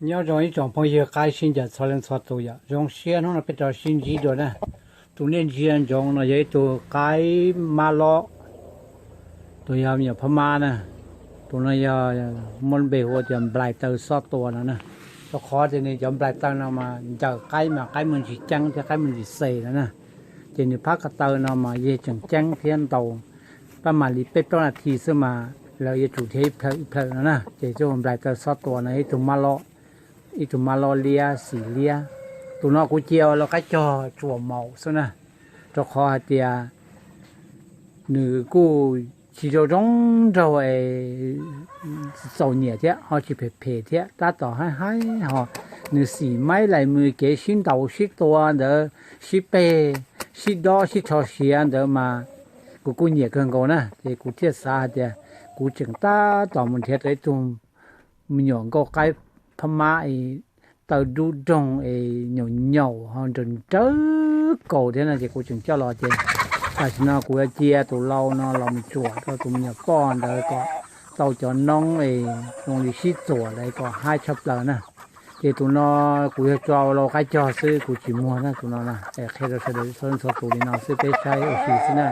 Nyob zoo ib tsoom phooj ywg qaib sib ncaws txhua leej txhua tus yom, zoo siab hnub no peb rov sib ntsib dua na. Tus nej ntsia ntsoov no yog ib tug qaib mab lob, tus yog me nyuam phab mab na. Tus no yog muab npe hu ua tias nplais taw xob tua no na. Rau qhov tias nws cov nplais taw no mas ncaws qaib mas qaib muaj ntsis ceeb thiab qaib muaj ntsis xes no na. Ces nws phab ko taw no mas yog tseem ceeb thiab ntau, pab mam li peb plaub nas this xwb mas lawv yuav tsum dhia ib plhaw ib plhaw no na. Ces tus nplais taw xob tua no ib tug mab lob, ib tug mab lob liab xim liab. Tus no kuv cia ua lau qaib cog tsuas maum xwb na, rau qhov hais tias nws kuj tsis zoo zoo nraug es txaus nyiam thiab ho tsis phem phem thiab, tab tom haib haib ho. Nws xim maib lais mus kev sib ntaus sib tua ntawd, sib peg, sib dob sib rho siav ntawd mas kuv kuj nyiam kawg nkaus na. Ces kuv thiaj xav hais tias kuv tseem tab tom mus nrhiav tau ib tug me nyuam nkauj qaib phab mab es taw dub doog es nyaum nyaum ho nrawm nrawv kaus thiab no ces kuv tseem coj los ces tam sim no kuv yuav cia tus lau no los mus tsuam rau tus me nyuam poj ntawd kom tau cov noob es zoo li sib txuam lawm kom haib tshaj plaws na. Ces tus no kuv yog tso lau qaib cog xwb, kuv tsis muag na tus no na. Es qhia rau sawv daws txhua leej txhua tus li no xwb, peb saib ua si xwb na.